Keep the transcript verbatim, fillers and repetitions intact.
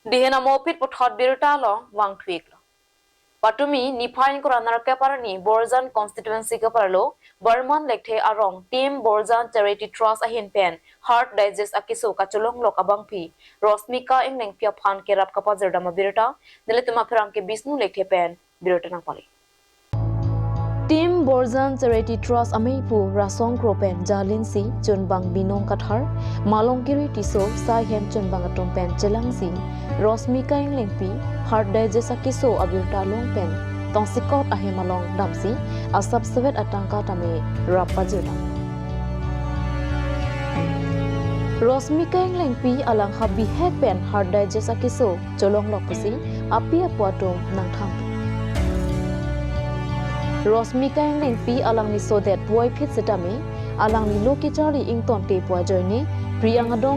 Dihen amo aphi puthot birta along vangthuiklo. Patumi niphai ingkoi ra nerkep arni Borjan constituency keparlo Barman Lekthe arong Team Borjan Charity Trust ahin pen Heart Digest akeso kacholonglok abangpi Rosmika Englengpi aphan kerap kapajirdam abirta nelitum apherangke Bisnu Lekthe pen birta nangpale. Team Borjan Charity Trust ameipu Rasongkro pen jalinsi chunbang Binong Kathar, Malongkiri Tisso, sai hem chunbang atum pen chelangsi Rosmika Englengpi Heart Digest akeso abirta along pen tongsekot ahem along damsi asapsevet atangka tame rap pajirdam. Rosmika Englengpi alang ha bihek pen Heart Digest akeso cholonglok pusi api apo atum nangthan. Rosmika Englengpi alangli sodet puvoiphit setame alangli lo kecharli ingtonte pu ajoine Priang adong